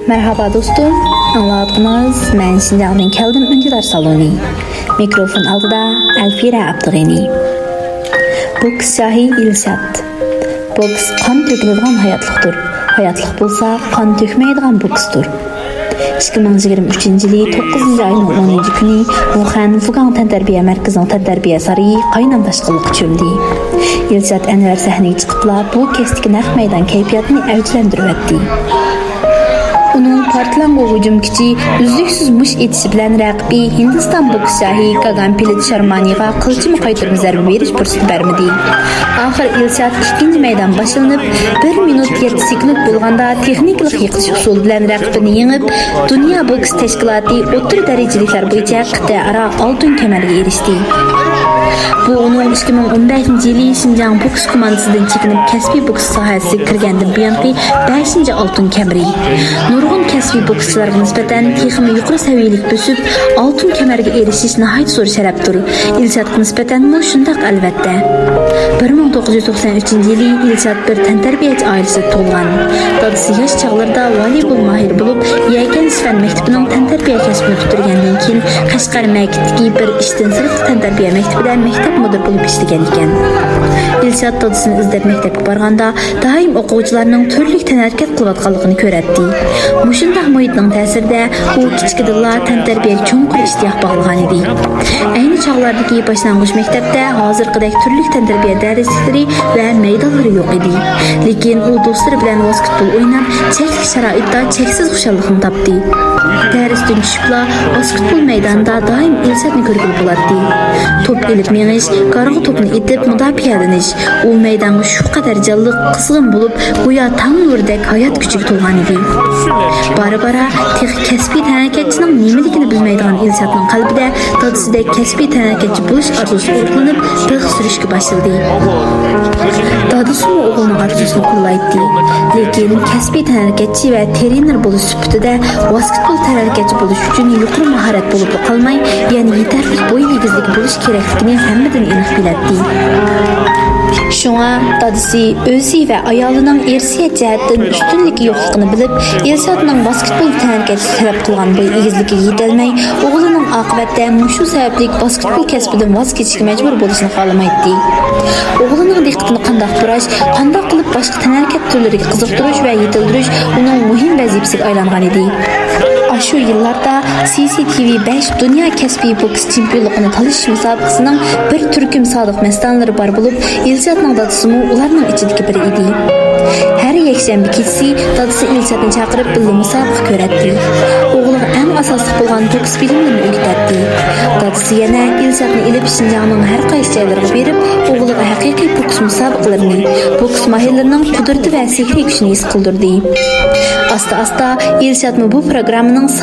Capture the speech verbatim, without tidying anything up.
مەرھابا دوستۇم، ئاڭلاۋاتقىنىڭىز مەن شىنجاڭدىن كەلدىم ئۈندىدار سالونى. مىكروفون ئالدىدا ئەلفىرە ئابدۇغېنى. بوكس شاھى ئىلشات. بوكس قان تۆكۈلىدىغان ھاياتلىقتۇر. ھاياتلىق بولسا قان تۆكمەيدىغان بوكستۇر. ئىككى مىڭ يىگىرمە ئۈچىنچى يىلى توققۇزىنچى ئاينىڭ ئونىنچى كۈنى ۋۇخەن فۇگاڭ تەنتەربىيە مەركىزىنىڭ تەنتەربىيە سارىيى قاينام تاشقىنلىققا چۆمدى. ئىلشات ئەنۋەر سەھنىگە چىقىپلا بۇ كەچتىكى نەق مەيدان كەيپىياتىنى ئەۋجىلەندۈرۈۋەتتى. ئۇنىڭ پارتلاڭغۇ ھۇجۇم كۈچى، ئۈزلۈكسىز مۇشت ئېتىشى بىلەن رەقىبى ھىندىستان بوكس شاھى كاگان پىلىت شارمانىغا قىلچىمۇ قايتۇرما زەربە بېرىش پۇرسىتى بەرمىدى. ئاخىر ئىلشات ئىككىنچى مەيدان باشلىنىپ، بىر مىنۇت يەتتە سېكۇنت بولغاندا تېخنىكىلىق يىقىتىش ئۇسۇلى بىلەن رەقىبىنى يېڭىپ، دۇنيا بوكس تەشكىلاتى ئوتتۇرا دەرىجىلىكلەر بويىچە قىتئەئارا ئالتۇن كەمەرگە ئېرىشتى. بۇ ئۇنىڭ ئىككى مىڭ ئون بەشىنچى يىلى شىنجاڭ بوكس كوماندىسىدىن چېكىنىپ، كەسپىي بوكس ساھەسىگە كىرگەندىن بۇيانقى بەشىنچى ئالتۇن كەمىرى. نۇرغۇن كەسپىي بوكسچىلارغا نىسبەتەن تېخىمۇ يۇقىرى سەۋىيەلىك ئۆسۈپ، ئالتۇن كەمەرگە ئېرىشىش ناھايىتى زور شەرەپتۇر. ئىلشاتقا نىسبەتەنمۇ شۇنداق، ئەلۋەتتە. بىر مىڭ توققۇز يۈز توقسان ئۈچىنچى يىلى ئىلشات بىر تەنتەربىيەچى ئائىلىسىدە تۇغۇلغان. دادىسى ياش چاغلىرىدا ۋالىبول ماھىرى بولۇپ، يەكەن سۈپەن مەكتىپىنىڭ تەنتەربىيە كەسپىنى پۈتتۈرگەندىن كېيىن، قەشقەر مەكىتتىكى بىر ئىشتىن سىرتقى تەنتەربىيە مەكتىپىدە مەكتەپ مۇدىرى بولۇپ ئىشلىگەن ئىكەن. ئىلشات دادىسىنى ئىزدەپ مەكتەپكە بارغاندا، دائىم ئوقۇغۇچىلارنىڭ تۈرلۈك تەنھەرىكەت قىلىۋاتقانلىقىنى كۆرەتتى. مۇشۇنداق مۇھىتنىڭ تەسىرىدە ئۇ كىچىكىدىنلا تەنتەربىيەگە چوڭقۇر ئىشتىياق باغلىغانىدى. ئەينى چاغلاردىكى باشلانغۇچ مەكتەپتە ھازىرقىدەك تۈرلۈك تەنتەربىيە دەرسلىكلىرى ۋە مەيدانلىرى يوق ئىدى. لېكىن ئۇ دوستلىرى بىلەن ۋاسكېتبول ئويناپ، چەكلىك شارائىتتا چەكسىز خۇشاللىقنى تاپتى. دەرستىن چۈشۈپلا ۋاسكېتبول مەيدانىدا دائىم ئىلشاتنى كۆرگىلى بولاتتى. توپ ئېلىپ مېڭىش، گارغا توپنى ئېتىپ مۇداپىئەلىنىش، ئۇ مەيدانغا شۇ قەدەر جانلىق، قىزغىن بولۇپ، گويا تاڭ نۇرىدەك ھايات كۈچىگە تولغانىدى. بارا-بارا تېخى كەسپىي تەنھەرىكەتچىنىڭ نېمىلىكىنى بىلمەيدىغان ئىلشاتنىڭ قەلبىدە دادىسىدەك كەسپىي تەنھەرىكەتچى بولۇش ئارزۇسى ئوتلىنىپ، بىخ سۈرۈشكە باشلىدى. دادىسىمۇ ئوغلىنىڭ ئارزۇسىنى قوللايتتى. لېكىن كەسپىي تەنھەرىكەتچى ۋە ترېنېر بولۇش سۈپىتىدە ۋاسكېتبول تەنھەرىكەتچى بولۇش ئۈچۈن يۇقىرى ماھارەت بولۇپلا قالماي، يەنە يېتەرلىك بوي ئېگىزلىكى بولۇش كېرەكلىكىنى ھەممىدىن ئېنىق بىلەتتى. شۇڭا دادىسى ئۆزى ۋە ئايالىنىڭ ئىرسىيەت جەھەتتىن ئۈستۈنلۈكى يوقلۇقىنى بىلىپ، ئىلشاتنىڭ ۋاسكېتبول تەنھەرىكەتچىسى تەلەپ قىلغان بوي ئېگىزلىكىگە يېتەلمەي، ئوغلىنىڭ ئاقىۋەتتە مۇشۇ سەۋەبلىك ۋاسكېتبول كەسپىدىن ۋاز كېچىشكە مەجبۇر بولۇشىنى خالىمايتتى. ئوغلىنىڭ دىققىتىنى قانداق بۇراش، قانداق قىلىپ باشقا تەنھەرىكەت تۈرلىرىگە قىزىقتۇرۇش ۋە يېتىلدۈرۈش ئۇنىڭ مۇھىم ۋەزىپىسىگە ئايلانغانىدى. ئاشۇ يىللاردا سى سى تى ۋى بەش دۇنيا كەسپىي بوكس چېمپىيونلۇقىنى تالىشىش مۇسابىقىسىنىڭ بىر تۈركۈم سادىق مەستانىلىرى بار بولۇپ، ئىلشاتنىڭ دادىسىمۇ ئۇلارنىڭ ئىچىدىكى بىرى ئىدى. ھەر يەكشەنبە كېچىسى دادىسى ئىلشاتنى چاقىرىپ، بىللە مۇسابىقە كۆرەتتى. ئوغلىغا ئەڭ ئاساسلىق بولغان بوكس بىلىملىرىنى ئۆگىتەتتى. دادىسى يەنە ئىلشاتنى ئېلىپ، شىنجاڭنىڭ ھەر قايسى جايلىرىغا بېرىپ، ئوغلىغا ھەقىقىي بوكس مۇسابىقىلىرىنى، بوكس ماھىرلىرىنىڭ قۇدرىتى ۋە سېھرىي كۈچىنى ھېس قىلدۇردى. ئاستا-ئاستا ئىلشاتمۇ بۇ پروگراممىنىڭ